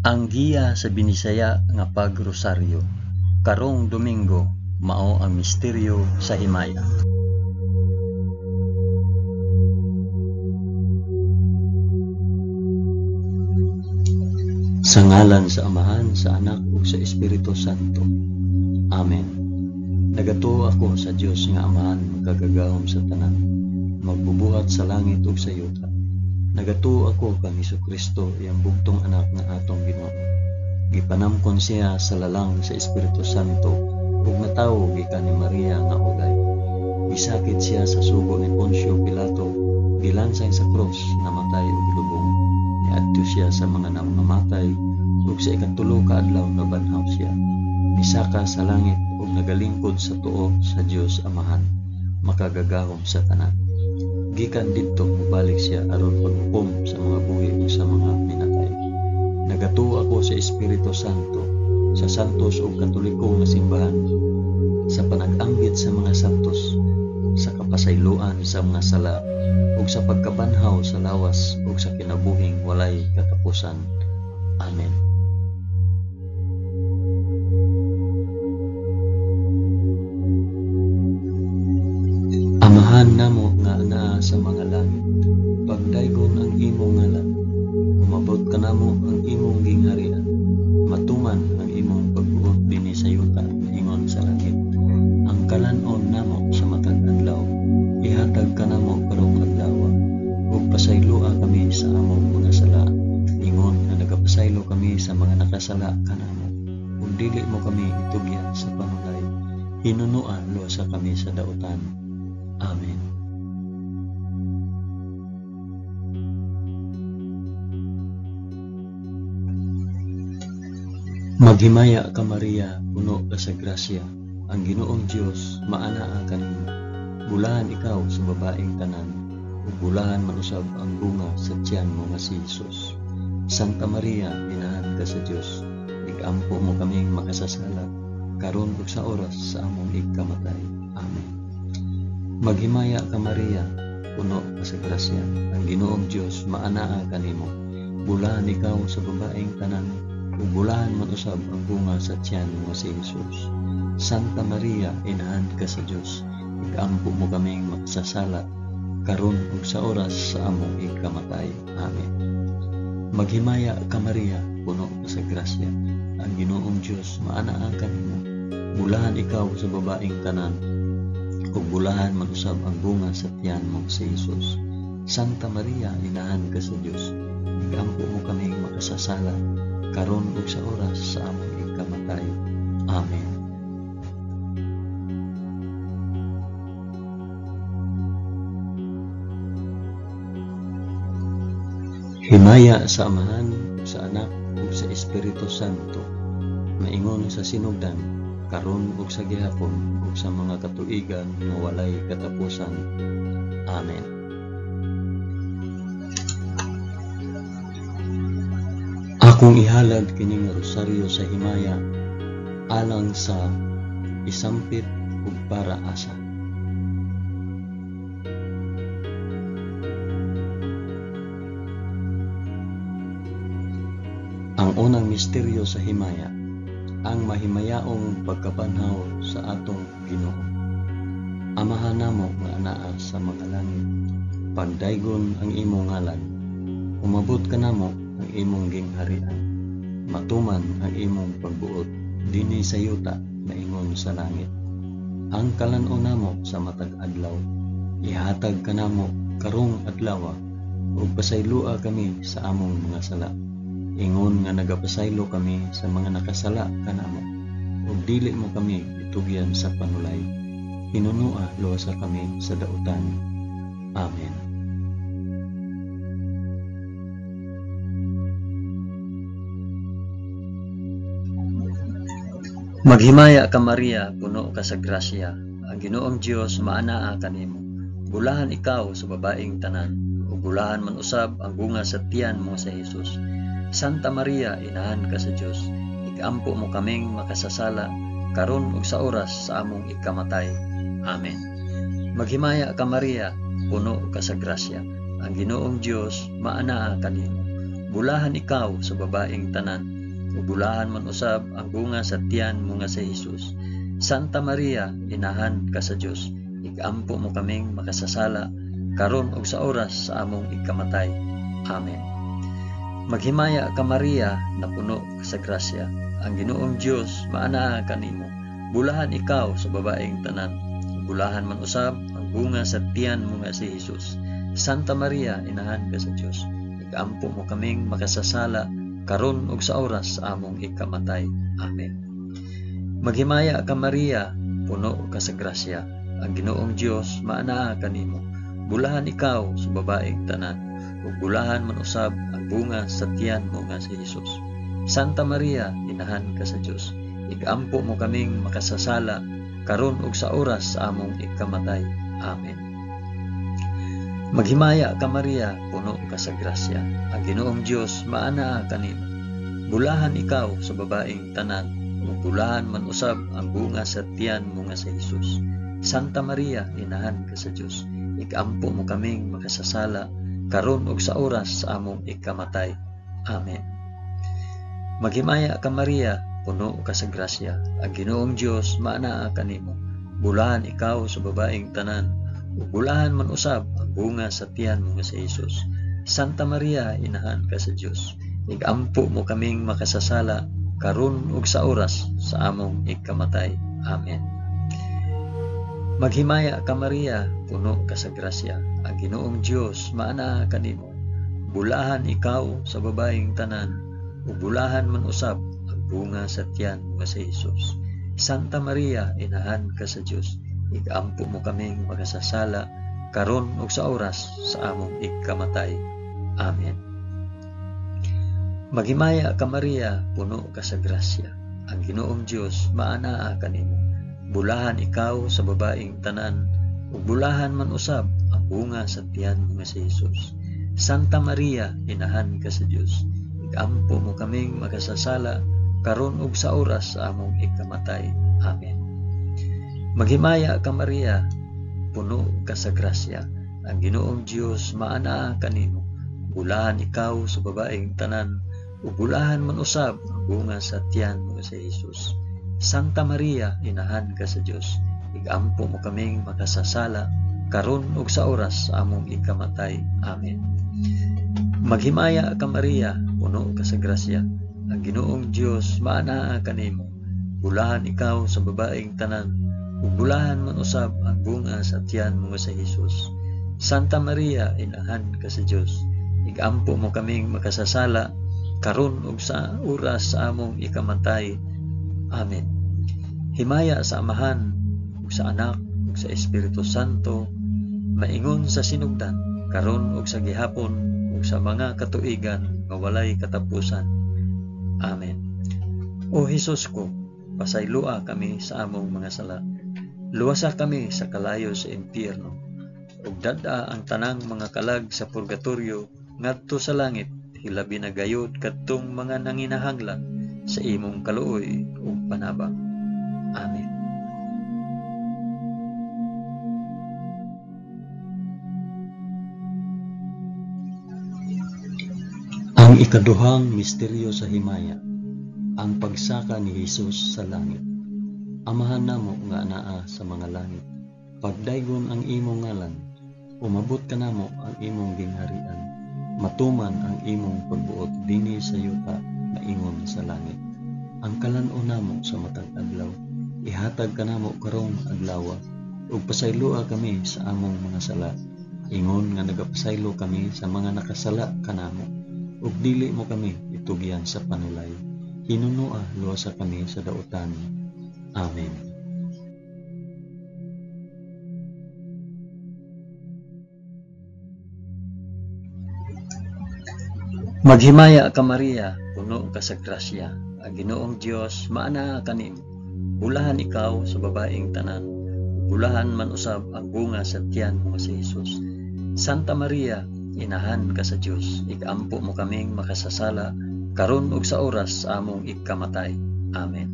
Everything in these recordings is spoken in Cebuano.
Ang giya sa Binisaya nga pagrosaryo karong Domingo mao ang misteryo sa himaya. Sa ngalan sa Amahan, sa Anak ug sa Espiritu Santo. Amen. Nagatuo ako sa Dios nga Amahan makagagahom sa tanan, magbubuhat sa langit ug sa yuta. Nagatuo ako kang Hesukristo, iyang bugtong anak nga atong Ginoo. Gipanamkon siya sa lalang sa Espiritu Santo ug natawo gikan ni Maria nga ulay. Gisakit siya sa sugo ni Poncio Pilato, gilansang sa krus, namatay ug gilubong. Niadto siya sa mga nangamatay ug sa ikatulo ka adlaw nabanhaw siya. Misaka sa langit ug nagalingkod sa tuo sa Dios Amahan, makagagahom sa tanan. Gikan didto mobalik siya aron paghukom sa mga buhi ug sa mga minatay. Nagatuo ako sa Espiritu Santo, sa santos ug katoliko nga simbahan, sa panag-ambit sa mga santos, sa kapasayloan sa mga sala, ug sa pagkabanhaw sa lawas ug sa kinabuhing walay katapusan. Amen. Amahan namo nga anaa sa mga langit, pagdaygon ang imong ngalan, umabot kanamo ang imong gingharian, matuman ang imong pagbuot dinhi sa yuta ingon sa langit. Ang kalan-on namo sa matag adlaw, ihatag kanamo karong adlaw, ug pasayloa kami sa among mga sala, ingon nga nagapasaylo kami sa mga nakasala kanamo, ug dili mo kami itugyan sa panulay, hinunoa luwasa kami sa dautan. Amen. Maghimaya ka Maria, puno ka sa grasya, ang Ginoong Dios maanaa kanimo. Bulahan ikaw sa babaeng tanan, ug bulahan man usab ang bunga sa tiyan mo nga si Jesus. Santa Maria, inahan ka sa Dios, igampo mo kaming makasasala, karon ug sa oras sa among igkamatay. Amen. Maghimaya ka Maria, puno ka sa grasya, ang Ginoong Dios maanaa kanimo. Bulahan ikaw sa babaeng tanan, ug bulahan man usab ang bunga sa tiyan mo si Jesus. Santa Maria, inahan ka sa Dios, igampo mo kaming makasasala, karon ug sa oras sa among igkamatay. Amen. Maghimaya ka Maria, puno ka sa grasya, ang Ginoong Dios maanaa kanimo. Bulahan ikaw sa babaeng tanan, ug bulahan man usab ang bunga sa tiyan mo si Jesus. Santa Maria, inahan ka sa Dios, igampo mo kaming makasasala, karon ug sa oras sa among igkamatay. Amen. Himaya sa Amahan, sa Anak, ug sa Espiritu Santo, maingon sa sinugdan, karon ug sa gihapon, ug sa mga katuigan nga walay katapusan. Amen. Akong ihalad kining rosaryo sa himaya alang sa isampit ug para asa. Ang unang misteryo sa himaya, ang mahimayaong pagkabanhaw sa atong Ginoo. Amahan namo nga anaa sa mga langit, pagdaygon ang imong ngalan, umabot kanamo ang imong gingharian, matuman ang imong pagbuot dinhi sa yuta maingon sa langit. Ang kalan-on namo sa matag adlaw, ihatag kanamo karong adlaw, ug pasayloa kami sa among mga sala, ingon nga nagapasaylo kami sa mga nakasala kanamo, ug dili mo kami itugyan sa panulay, hinunua luwasa kami sa dautan. Amen. Maghimaya ka Maria, puno ka sa grasya, ang Ginoong Dios maanaa kanimo. Bulahan ikaw sa babaeng tanan, ug bulahan man usab ang bunga sa tiyan mo sa Jesus. Santa Maria, inahan ka sa Dios, igampo mo kaming makasasala, karon ug sa oras sa among ikamatay. Amen. Maghimaya ka Maria, puno ka sa grasya, ang Ginoong Dios maanaa kanimo. Bulahan ikaw sa babaeng tanan, ug bulahan man usab ang bunga sa tiyan mo nga si Hesus. Santa Maria, inahan ka sa Dios, igampo mo kaming makasasala karon ug sa oras sa among ikamatay. Amen. Maghimaya ka Maria, napuno ka sa grasya, ang Ginoong Dios maanaa kanimo. Bulahan ikaw sa babaeng tanan, bulahan man usab ang bunga sa tiyan mo nga si Hesus. Santa Maria, inahan ka sa Dios, igampo mo kaming makasasala karon ug sa oras sa among ikamatay. Amen. Maghimaya ka Maria, puno ka sa grasya, ang Ginoong Dios maanaa kanimo. Bulahan ikaw sa babaeng tanan, ug bulahan man usab ang bunga sa tiyan mo nga si Hesus. Santa Maria, inahan ka sa Dios, igampo mo kaming makasasala karon ug sa oras sa among ikamatay. Amen. Maghimaya ka Maria, puno ka sa grasya, ang Ginoong Dios maanaa kanimo. Bulahan ikaw sa babaeng tanan, ug bulahan man usab ang bunga sa tiyan mo nga si Hesus. Santa Maria, inahan ka sa Dios, ikampo mo kaming makasasala karon ug sa oras sa among ikamatay. Amen. Maghimaya ka Maria, puno ka sa grasya, ang Ginoong Dios maanaa kanimo. Bulahan ikaw sa babaeng tanan, ug bulahan man usab ang bunga sa tiyan mo nga si Hesus. Santa Maria, inahan ka sa Dios, igampo mo kaming makasasala karon ug sa oras sa among ikamatay. Amen. Maghimaya ka Maria, puno ka sa grasya, ang Ginoong Dios maanaa kanimo. Bulahan ikaw sa babaeng tanan, ug bulahan man usab ang bunga sa tiyan mo nga si Hesus. Santa Maria, inahan ka sa Dios, igampo mo kaming makasasala karon ug sa oras sa among ikamatay. Amen. Maghimaya ka Maria, puno ka sa grasya, ang Ginoong Dios maanaa kanimo. Bulahan ikaw sa babaeng tanan, ug bulahan man usab ang bunga sa tiyan mo nga si Hesus. Santa Maria, inahan ka sa Dios, igampo mo kaming makasasala karon ug sa oras sa among ikamatay. Amen. Maghimaya ka Maria, puno ka sa grasya, ang Ginoong Dios maanaa kanimo. Bulahan ikaw sa babaeng tanan, ug bulahan man usab ang bunga sa tiyan mo nga si Hesus. Santa Maria, inahan ka sa Dios, igampo mo kaming makasasala karon ug sa oras sa among ikamatay. Amen. Maghimaya ka Maria, puno ka sa grasya, ang Ginoong Dios maanaa kanimo. Bulahan ikaw sa babaeng tanan, ug bulahan man usab ang bunga sa tiyan mo nga si Hesus. Santa Maria, inahan ka sa Dios, igampo mo kaming makasasala karon ug sa oras sa among ikamatay. Amen. Himaya sa Amahan, ug sa Anak, ug sa Espiritu Santo, maingon sa sinugdan, karon ug sa gihapon, ug sa mga katuigan nga walay katapusan. Amen. O Hesus ko, pasayloa kami sa among mga sala. Luwasa kami sa kalayo sa impyerno, ug dad-a ang tanang mga kalag sa purgatorio ngadto sa langit, hilabi na gayud kadtong mga nanginahanglan sa imong kaluoy ug panabang. Amen. Ang ikaduhang misteryo sa himaya, ang pagsaka ni Hesus sa langit. Amahan namo nga anaa sa mga langit, pagdaygon ang imong ngalan, umabot kanamo ang imong gingharian, matuman ang imong pagbuot dinhi sa yuta maingon sa langit. Ang kalan-on namo sa matag adlaw, ihatag kanamo karong adlawa, ug pasayloa kami sa among mga sala, ingon nga nagapasaylo kami sa mga nakasala kanamo, ug dili mo kami itugyan sa panulay. Hinunoa luwasa kami sa dautan. Amen. Maghimaya ka Maria, puno ka sa grasya, ang Ginoong Dios maanaa kanimo. Bulahan ikaw sa babaeng tanan, bulahan man usab ang bunga sa tiyan mo nga si Hesus. Santa Maria, inahan ka sa Dios, igampo mo kaming makasasala karon ug sa oras sa among ikamatay. Amen.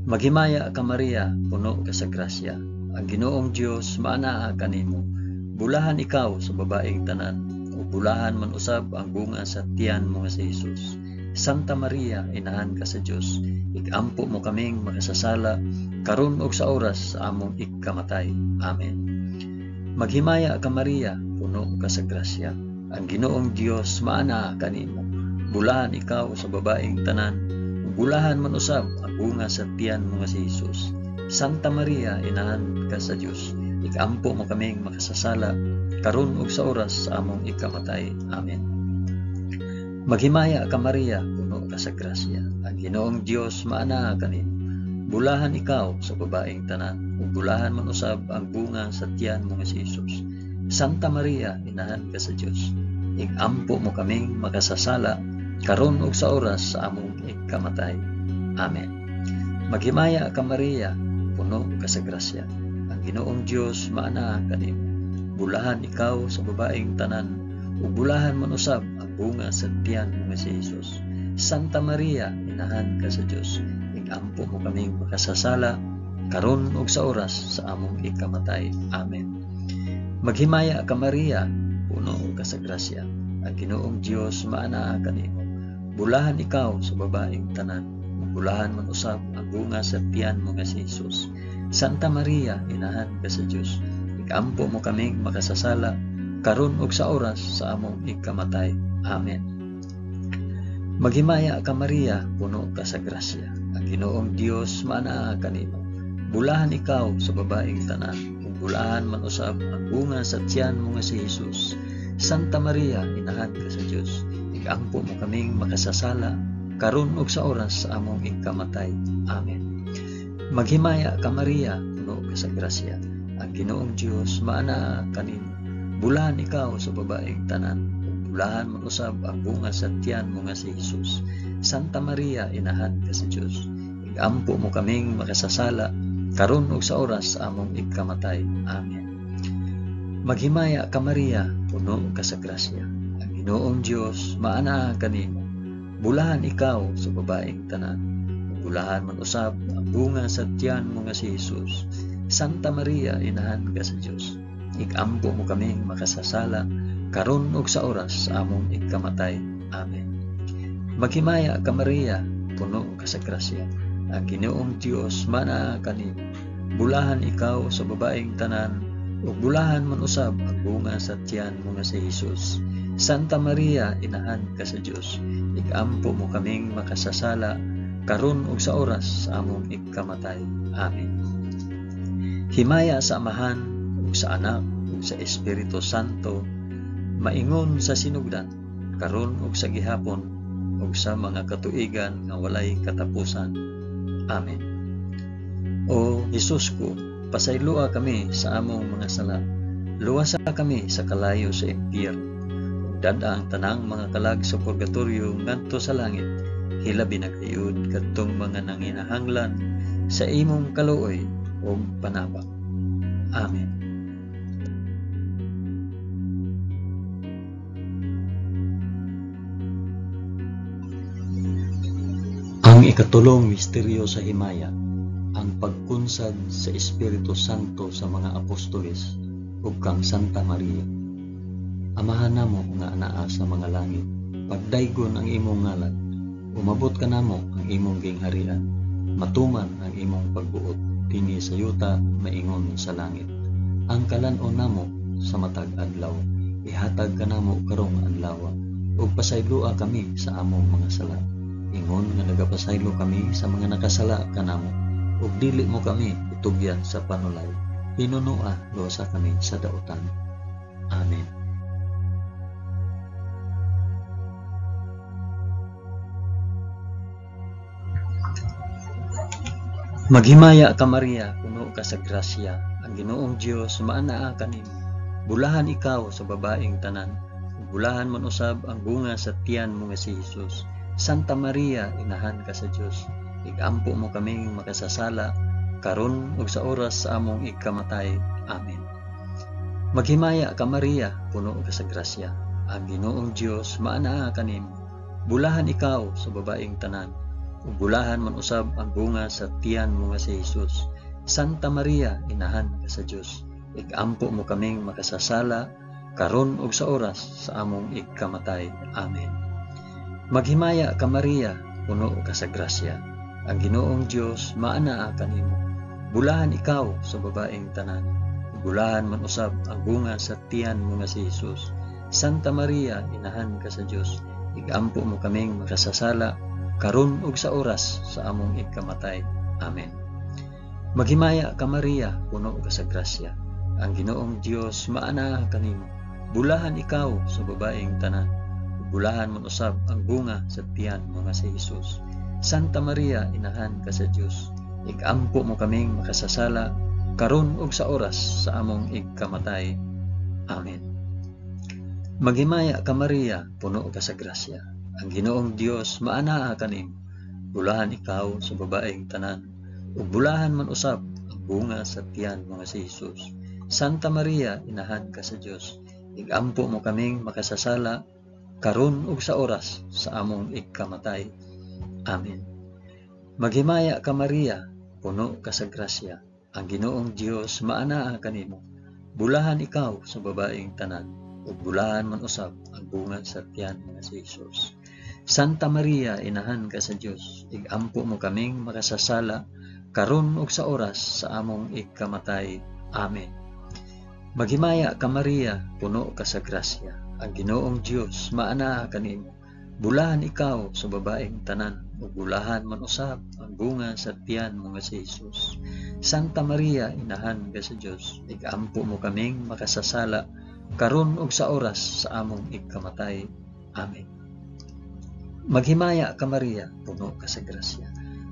Maghimaya ka Maria, puno ka sa grasya, ang Ginoong Dios maanaa kanimo. Bulahan ikaw sa babaeng tanan, ug bulahan man usab ang bunga sa tiyan mo nga si Hesus. Santa Maria, inahan ka sa Dios, ikampo mo kaming makasasala karon ug sa oras sa among ikamatay. Amen. Maghimaya ka Maria, puno ka sa grasya. Ang Ginoong Dios maanaa kanimo. Bulahan ikaw sa babaeng tanan, ug bulahan man usab ang bunga sa tiyan mo nga si Jesus. Santa Maria, inahan ka sa Dios, ikampo mo kaming makasasala karon ug sa oras sa among ikamatay. Amen. Maghimaya ka Maria, puno ka sa grasya. Ang Ginoong Dios maanaa kanimo. Bulahan ikaw sa babaeng tanan, ug bulahan man usab ang bunga sa tiyan mo nga si Jesus. Santa Maria, inahan ka sa Dios, ikampo mo kaming makasasala karon ug sa oras sa among ikamatay. Amen. Maghimaya ka Maria, puno ka sa grasya. Ang Ginoong Dios maanaa kanimo. Bulahan ikaw sa babaeng tanan, ug bulahan man usab ang bunga sa tiyan mo nga si Jesus. Santa Maria, inahan ka sa Dios, ikampo mo kaming makasasala karon ug sa oras sa among ikamatay. Amen. Maghimaya ka Maria, puno ka sa grasya. Ang Ginoong Dios maanaa kanimo. Bulahan ikaw sa babaeng tanan, ug bulahan man usab ang bunga sa tiyan mo nga si Jesus. Santa Maria, inahan ka sa Dios, ikampo mo kaming makasasala karon ug sa oras sa among ikamatay. Amen. Maghimaya ka Maria, puno ka sa grasya. Ang Ginoong Dios maanaa kanimo. Bulahan ikaw sa babaeng tanan, ug bulahan man usab ang bunga sa tiyan mo nga si Jesus. Santa Maria, inahan ka sa Dios, ikampo mo kaming makasasala karon ug sa oras sa among ikamatay. Amen. Maghimaya ka Maria, puno ka sa grasya. Ang Ginoong Dios maanaa kanimo. Bulahan ikaw sa babaeng tanan, ug bulahan man usab ang bunga sa tiyan mo nga si Jesus. Santa Maria, inahan ka sa Dios, ikampo mo kaming makasasala karon ug sa oras sa among ikamatay. Amen. Maghimaya ka Maria, puno ka sa grasya. Ang Ginoong Dios maanaa kanimo. Bulahan ikaw sa babaeng tanan, ug bulahan man usab ang bunga sa tiyan mo nga si Jesus. Santa Maria, inahan ka sa Dios, ikampo mo kaming makasasala karon ug sa oras sa among ikamatay. Amen. Maghimaya ka Maria, puno ka sa grasya. Ang Ginoong Dios maanaa kanimo. Bulahan ikaw sa babaeng tanan, ug bulahan man usab ang bunga sa tiyan mo nga si Jesus. Santa Maria, inahan ka sa Dios, ikampo mo kaming makasasala karon ug sa oras sa among ikamatay. Amen. Himaya sa Amahan ug sa Anak ug sa Espiritu Santo, maingon sa sinugdan, karon ug sa gihapon ug sa mga katuigan nga walay katapusan. Amen. O Hesus ko, pasayloa kami sa among mga sala. Luwasa kami sa kalayo sa impyerno. Ug dad-a ang tanang mga kalag sa purgatorio ngadto sa langit. Hilabi na gayud kadtong mga nanginahanglan sa imong kaluoy ug panabang. Amen. Ang ikatulong misteryo sa himaya, ang pagkunsad sa Espiritu Santo sa mga apostoles ug kang Santa Maria. Amahan namo nga anaa sa mga langit, pagdaygon ang imong ngalan, umabot kanamo ang imong gingharian, matuman ang imong pagbuot dinhi sa yuta maingon sa langit. Ang kalan-on namo sa matag adlaw, ihatag kanamo karong adlaw, ug pasayloa kami sa among mga sala, ingon nga nagapasaylo kami sa mga nakasala kanamo, ug dili mo kami itugyan sa panulay, hinunoa luwasa kami sa dautan. Amen. Maghimaya ka Maria, puno ka sa grasya, ang Ginoong Dios maanaa kanimo. Bulahan ikaw sa babaeng tanan, ug bulahan man usab ang bunga sa tiyan mo nga si Jesus. Santa Maria, inahan ka sa Dios, igampo mo kaming makasasala karon ug sa oras sa among ikamatay. Amen. Maghimaya ka Maria, puno ka sa grasya, ang Ginoong Dios maanaa kanimo. Bulahan ikaw sa babaeng tanan, ug bulahan man usab ang bunga sa tiyan mo nga si Jesus. Santa Maria, inahan ka sa Dios, igampo mo kaming makasasala karon ug sa oras sa among ikamatay. Amen. Maghimaya ka Maria, puno ka sa grasya. Ang Ginoong Dios maanaa kanimo. Bulahan ikaw sa babaeng tanan. Bulahan man usab ang bunga sa tiyan mo nga si Jesus. Santa Maria, inahan ka sa Dios, igampo mo kaming makasasala karon ug sa oras sa among ikamatay. Amen. Maghimaya ka Maria, puno ka sa grasya. Ang Ginoong Dios maanaa kanimo. Bulahan ikaw sa babaeng tanan. Bulahan man usab ang bunga sa tiyan mo nga si Jesus. Santa Maria, inahan ka sa Dios, igampo mo kaming makasasala karon ug sa oras sa among igkamatay. Amen. Maghimaya ka Maria, puno ka sa grasya. Ang Ginoong Dios maanaa kanimo. Bulahan ikaw sa babaeng tanan, ug bulahan man usab ang bunga sa tiyan mo nga si Jesus. Santa Maria, inahan ka sa Dios, igampo mo kaming makasasala karon ug sa oras sa among igkamatay. Amen. Maghimaya ka Maria, puno ka sa grasya. Ang Ginoong Dios maanaa kanimo. Bulahan ikaw sa babaeng tanan, ug bulahan man usab ang bunga sa tiyan mo nga si Jesus. Santa Maria, inahan ka sa Dios, igampo mo kaming makasasala karon ug sa oras sa among igkamatay. Amen. Maghimaya ka Maria, puno ka sa grasya. Ang Ginoong Dios maanaa kanimo. Bulahan ikaw sa babaeng tanan, ug bulahan man usab ang bunga sa tiyan mo nga si Jesus. Santa Maria, inahan ka sa Dios, igampo mo kaming makasasala karon ug sa oras sa among igkamatay. Amen. Maghimaya ka Maria, puno ka sa grasya.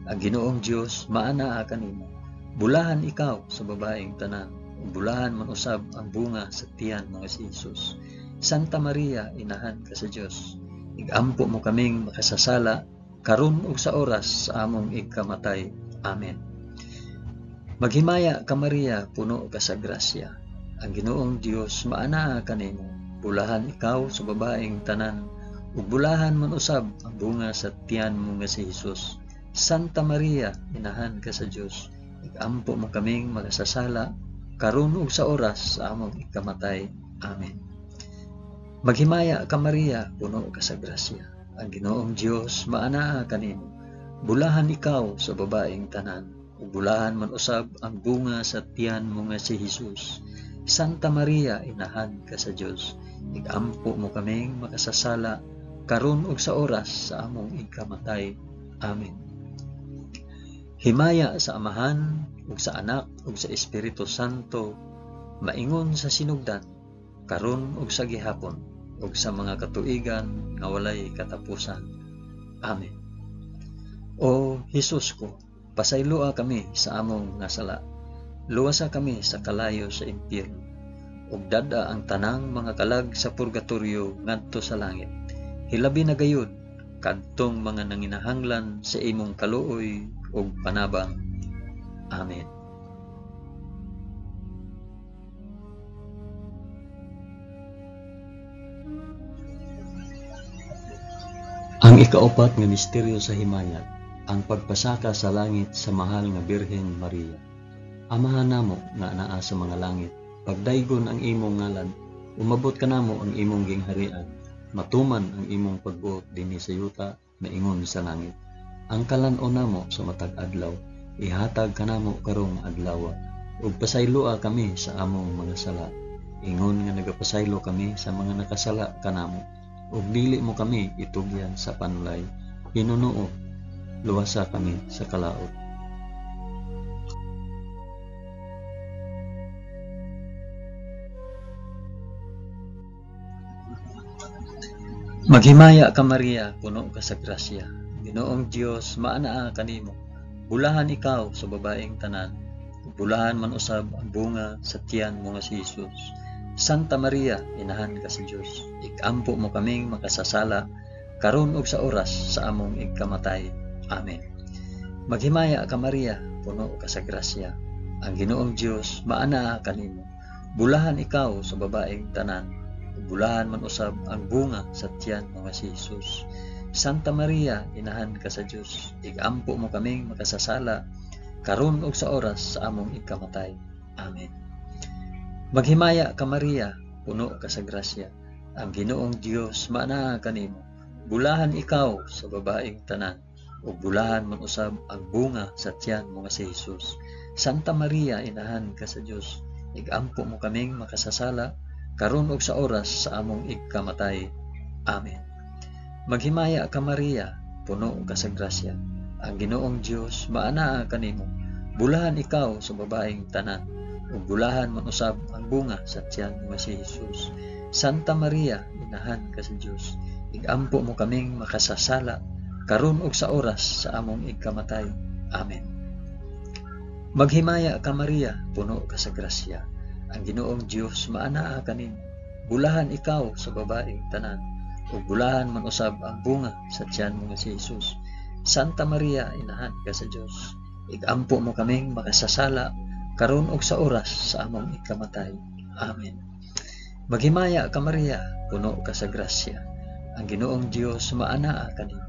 Ang Ginoong Dios maanaa kanimo. Bulahan ikaw sa babaeng tanan, ug bulahan man usab ang bunga sa tiyan mo nga si Jesus. Santa Maria, inahan ka sa Dios, igampo mo kaming makasasala karon ug sa oras sa among igkamatay. Amen. Maghimaya ka Maria, puno ka sa grasya. Ang Ginoong Dios maanaa kanimo. Bulahan ikaw sa babaeng tanan, ug bulahan man usab ang bunga sa tiyan mo nga si Jesus. Santa Maria, inahan ka sa Dios, igampo mo kaming makasasala karon ug sa oras sa among ikamatay. Amen. Maghimaya ka Maria, puno ka sa grasya. Ang Ginoong Dios maanaa kanimo. Bulahan ikaw sa babaeng tanan, ug bulahan man usab ang bunga sa tiyan mo nga si Jesus. Santa Maria, inahan ka sa Dios, igampo mo kaming makasasala karon ug sa oras sa among ikamatay. Amen. Himaya sa Amahan ug sa Anak ug sa Espiritu Santo, maingon sa sinugdan, karon ug sa gihapon, ug sa mga katuigan nga walay katapusan. Amen. O Hesus ko, pasayloa kami sa among nga sala. Luwasa kami sa kalayo sa impyerno, ug dad-a ang tanang mga kalag sa purgatorio ngadto sa langit. Hilabi na gayud kadtong mga nanginahanglan sa imong kaluoy ug panabang. Amen. Ang ikaupat nga misteryo sa himayat, ang pagpasaka sa langit sa mahal nga Birhen Maria. Amahan namo nga anaa sa mga langit, pagdaygon ang imong ngalan, umabot kanamo ang imong gingharian, matuman ang imong pagbuot dinhi sa yuta maingon sa langit. Ang kalan-on namo sa matag adlaw, ihatag kanamo karong adlaw, ug pasayloa kami sa among mga sala, ingon nga nagapasaylo kami sa mga nakasala kanamo, ug dili mo kami itugyan sa panulay, hinunuo, luwasa kami sa kalaot. Maghimaya ka Maria, puno ka sa grasya. Ginoong Dios maanaa kanimo. Bulahan ikaw sa babaeng tanan, bulahan man usab ang bunga sa tiyan mo nga si Jesus. Santa Maria, inahan ka sa Dios, ikampo mo kaming makasasala karon ug sa oras sa among igkamatay. Amen. Maghimaya ka Maria, puno ka sa grasya. Ang Ginoong Dios maanaa kanimo. Bulahan ikaw sa babaeng tanan, bulahan man usab ang bunga sa tiyan mo nga si Jesus. Santa Maria, inahan ka sa Dios, igampo mo kaming makasasala karon ug sa oras sa among ikamatay. Amen. Maghimaya ka Maria, puno ka sa grasya. Ang Ginoong Dios maanaa kanimo. Bulahan ikaw sa babaeng tanan, ug bulahan man usab ang bunga sa tiyan mo nga si Jesus. Santa Maria, inahan ka sa Dios, igampo mo kaming makasasala, karon ug sa oras sa among igkamatay. Amen. Maghimaya ka Maria, puno ka sa grasya. Ang Ginoong Dios maanaa kanimo. Bulahan ikaw sa babaeng tanan, ug bulahan man usab ang bunga sa tiyan mo nga si Jesus. Santa Maria, inahan ka sa Dios, igampo mo kaming makasasala, karon ug sa oras sa among igkamatay. Amen. Maghimaya ka Maria, puno ka sa grasya. Ang Ginoong Dios maanaa kanimo. Bulahan ikaw sa babaeng tanan, ug bulahan man usab ang bunga sa tiyan mo nga si Jesus. Santa Maria, inahan ka sa Dios, igampo mo kaming makasasala, karon ug sa oras sa among ikamatay. Amen. Maghimaya ka Maria, puno ka sa grasya. Ang Ginoong Dios maanaa kanimo.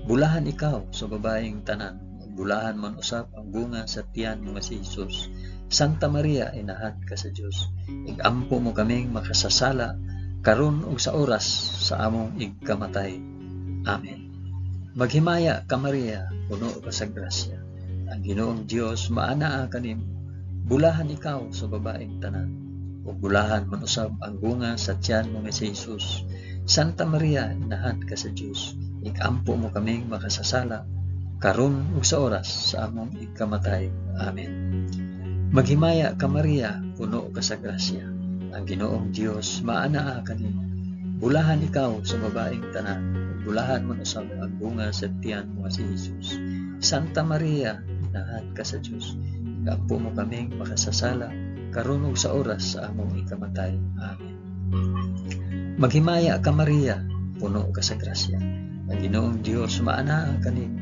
Bulahan ikaw sa babaeng tanan, ug bulahan man usab ang bunga sa tiyan mo nga si Jesus. Santa Maria, inahan ka sa Dios, igampo mo kaming makasasala, karon ug sa oras sa among igkamatay. Amen. Maghimaya ka Maria, puno ka sa grasya. Ang Ginoong Dios maanaa kanimo. Bulahan ikaw sa babaeng tanan, ug bulahan man usab ang bunga sa tiyan mo nga si Jesus. Santa Maria, inahan ka sa Dios, igampo mo kaming makasasala, karon ug sa oras sa among igkamatay. Amen. Maghimaya ka Maria, puno ka sa grasya. Ang Ginoong Dios maanaa kanimo. Bulahan ikaw sa babaeng tanan, ug bulahan man usab ang bunga sa tiyan mo nga si Jesus. Santa Maria, inahan ka sa Dios, igampo mo kaming makasasala, karon ug sa oras sa among ikamatay. Amen. Maghimaya ka Maria, puno ka sa grasya. Ang Ginoong Dios maanaa kanimo.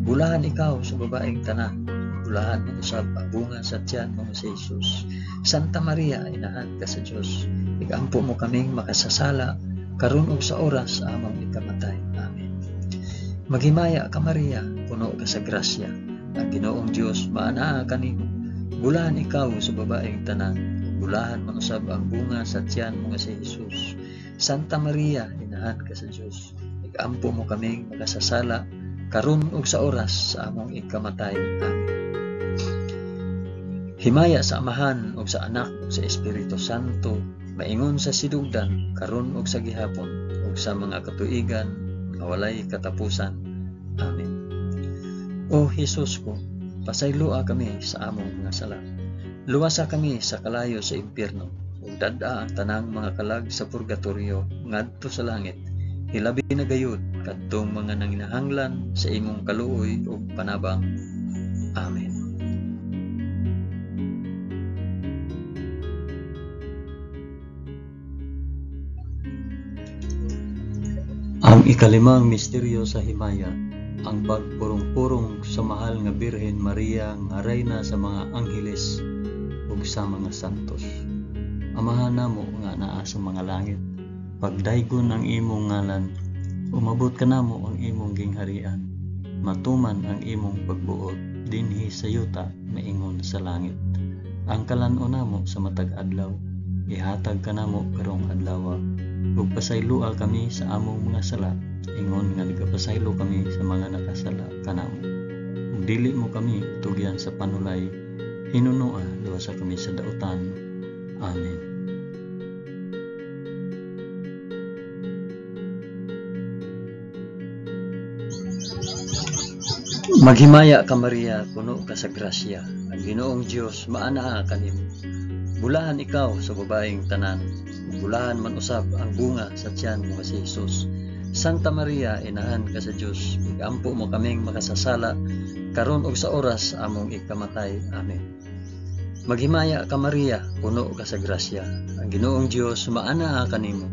Bulahan ikaw sa babaeng tanan, bulahan man usab ang bunga sa tiyan mo nga si Jesus. Santa Maria, inahan ka sa Dios, igampo mo kaming makasasala, karon ug sa oras sa among ikamatay. Amen. Maghimaya ka Maria, puno ka sa grasya. Ang Ginoong Dios maanaa kanimo. Bulahan ikaw sa babaeng tanan, bulahan man usab ang bunga sa tiyan mo nga si Jesus. Santa Maria, inahan ka sa Dios, igampo mo kaming makasasala, karon ug sa oras sa among ikamatay. Amen. Himaya sa Amahan ug sa Anak ug sa Espiritu Santo, maingon sa sidugdan, karon ug sa gihapon, ug sa mga katuigan nga walay katapusan. Amen. O Hesus ko, pasayloa kami sa among mga sala. Luwasa kami sa kalayo sa impyerno, ug dad-a ang tanang mga kalag sa purgatorio ngadto sa langit. Hilabi na gayud kadtong mga nanginahanglan sa imong kaluoy ug panabang. Amen. Ang ikalimang misteryo sa himaya, ang pagpurong-purong sa mahal nga Birhen Maria nga reyna sa mga angheles ug sa mga santos. Amahan namo nga naa sa mga langit, pagdaygon ang imong ngalan, umabot kanamo ang imong gingharian, matuman ang imong pagbuot dinhi sa yuta maingon sa langit. Ang kalan-on namo sa matag adlaw, ihatag kanamo karong adlaw, ug pasayloa kami sa among mga sala, ingon nga nagapasaylo kami sa mga nakasala kanamo. Ug dili mo kami tugyan sa panulay, hinunoa luwasa kami sa dautan. Amen. Maghimaya ka Maria, puno ka sa grasya. Ang Ginoong Dios maanaa kanimo. Bulahan ikaw sa babaeng tanan, bulahan man usab ang bunga sa tiyan mo nga si Jesus. Santa Maria, inahan ka sa Dios, igampo mo kaming makasasala, karon ug sa oras among ikamatay. Amen. Maghimaya ka Maria, puno ka sa grasya. Ang Ginoong Dios maanaa kanimo.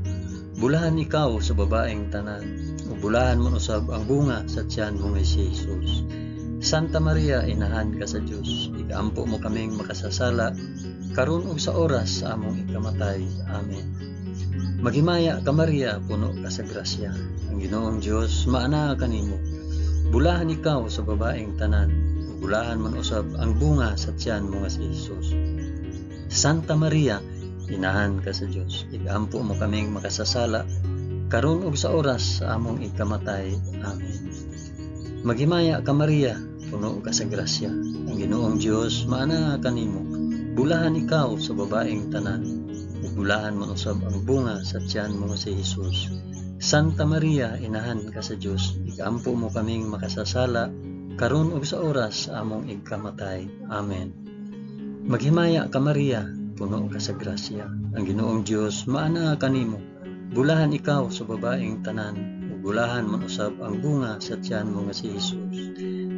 Bulahan ikaw sa babaeng tanan, ug bulahan man usab ang bunga sa tiyan mo nga si Jesus. Santa Maria, inahan ka sa Dios, igampo mo kaming makasasala, karon ug sa oras sa among ikamatay. Amen. Maghimaya ka Maria, puno ka sa grasya. Ang Ginoong Dios maanaa kanimo. Bulahan ikaw sa babaeng tanan, ug bulahan man usab ang bunga sa tiyan mo nga si Jesus. Santa Maria, inahan ka sa Dios, igampo mo kaming makasasala, karon ug sa oras sa among ikamatay. Amen. Maghimaya ka Maria, puno ka sa grasya, ang Ginoong Dios maanaa kanimo. Bulahan ikaw sa babaeng tanan, ug bulahan man usab ang bunga sa tiyan mo nga si Hesus. Santa Maria, inahan ka sa Dios, igaampo mo kaming makasasala, karon ug sa oras sa among igkamatay. Amen. Maghimaya ka Maria, puno ka sa grasya, ang Ginoong Dios maanaa kanimo. Bulahan ikaw sa babaeng tanan, ug bulahan man usab ang bunga sa tiyan mo nga si Hesus.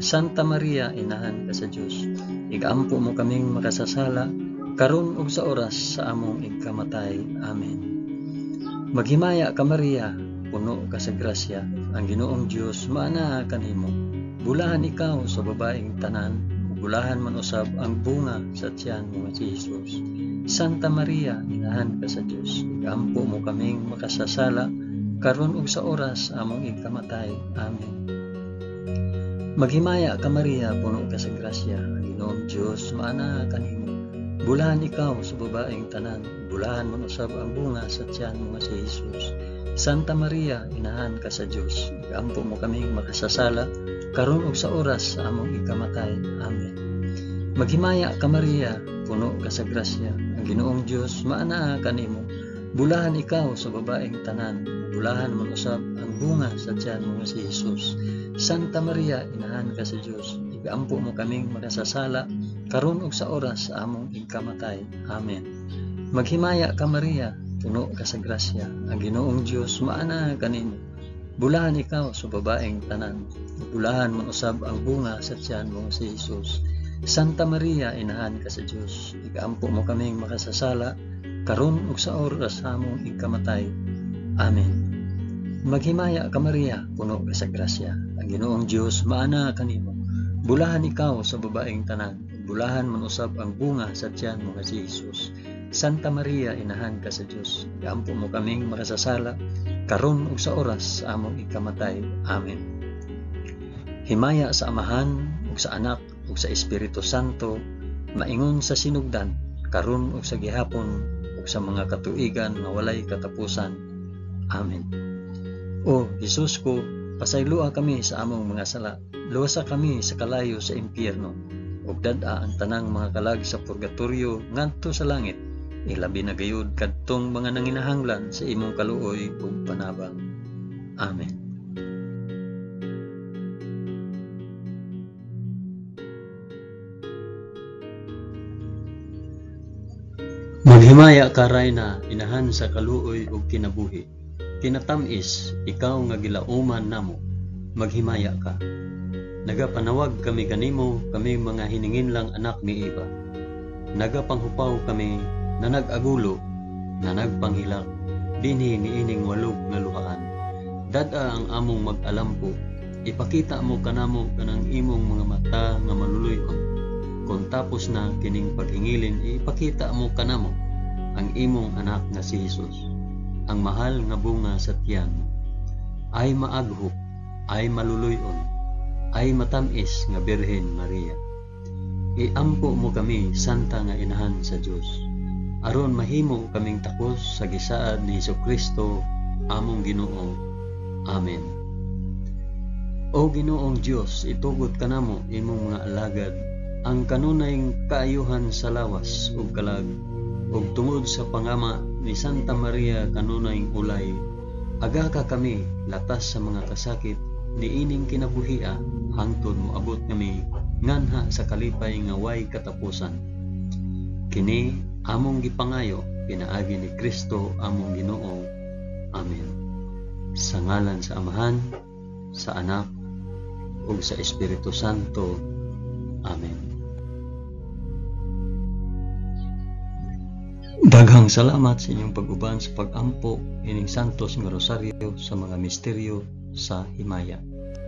Santa Maria, inahan ka sa Dios, igaampo mo kaming makasasala, karon ug sa oras sa among igkamatay. Amen. Maghimaya ka Maria, puno ka sa grasya, ang Ginoong Dios maanaa kanimo. Bulahan ikaw sa babaeng tanan, ug bulahan man usab ang bunga sa tiyan mo nga si Hesus. Santa Maria, inahan ka sa Dios, igaampo mo kaming makasasala, karon ug sa oras sa among igkamatay. Amen. Maghimaya ka Maria, puno ka sa grasya, ang Ginoong Dios maanaa kanimo. Bulahan ikaw sa babaeng tanan, bulahan man usab ang bunga sa tiyan mo nga si Hesus. Santa Maria, inahan ka sa Dios, igaampo mo kaming makasasala, karon ug sa oras sa among ikamatay. Amen. Maghimaya ka Maria, puno ka sa grasya, ang Ginoong Dios maanaa kanimo. Bulahan ikaw sa babaeng tanan, bulahan man usab ang bunga sa tiyan mo nga si Hesus. Santa Maria, inahan ka sa Dios, igaampo mo kaming makasasala, karon ug sa oras sa among igkamatay. Amen. Maghimaya ka Maria, puno ka sa grasya, ang Ginoong Dios maanaa kanimo. Bulahan ikaw sa babaeng tanan, bulahan man usab ang bunga sa tiyan mo si Hesus. Santa Maria, inahan ka sa Dios, igaampo mo kaming makasasala, karon ug sa oras sa among igkamatay. Amen. Maghimaya ka Maria, puno ka sa grasya, ang Ginoong Dios maanaa kanimo. Bulahan ikaw sa babaeng tanan, bulahan man usab ang bunga sa tiyan mo nga si Hesus. Santa Maria, inahan ka sa Dios, igaampo mo kaming makasasala, karon ug sa oras sa among ikamatay. Amen. Himaya sa Amahan ug sa Anak ug sa Espiritu Santo, maingon sa sinugdan, karon ug sa gihapon ug sa mga katuigan nga walay katapusan. Amen. O Hesus ko, pasayloa kami sa among mga sala, luwasa kami sa kalayo sa impyerno, ug dad-a ang tanang mga kalag sa purgatorio ngadto sa langit, ilabi na gayud kadtong mga nanginahanglan sa imong kaluoy ug panabang. Amen. Maghimaya ka Rayna, inahan sa kaluoy ug kinabuhi. Kinatamis, ikaw nga gilauman namo, maghimaya ka. Nagapanawag kami kanimo, kami mga hininginlang anak ni Eva. Nagapanghupaw kami na nag-agulo, na nagpanghilak, dinhi niining walog nga luhaan. Dad-a ang among mag-alampo, ipakita mo kanamo kanang imong mga mata nga maluluy-on. Kung tapos na kining paghingilin, ipakita mo kanamo ang imong anak nga si Hesus, ang mahal nga bunga sa tiyan. Ay maaghop, ay maluluy-on, ay matamis nga Birhen Maria. Iampo mo kami, Santa nga Inahan sa Dios, aron mahimo kaming takos sa gisaad ni Hesukristo among Ginoo. Amen. O Ginoong Dios, itugot kanamo imong mga alagad ang kanunay kaayuhan sa lawas ug kalag, ug tungod sa pangama ni Santa Maria kanunay ulay, aga ka kami latas sa mga kasakit niining kinabuhia hangtod moabot kami nganha sa kalipay nga way katapusan. Kini among gipangayo pinaagi ni Kristo among Ginoo. Amen. Sa ngalan sa Amahan, sa Anak, ug sa Espiritu Santo. Amen. Daghang salamat sa inyong pag-uban sa pag-ampo ining Santos nga Rosaryo sa mga misteryo sa himaya.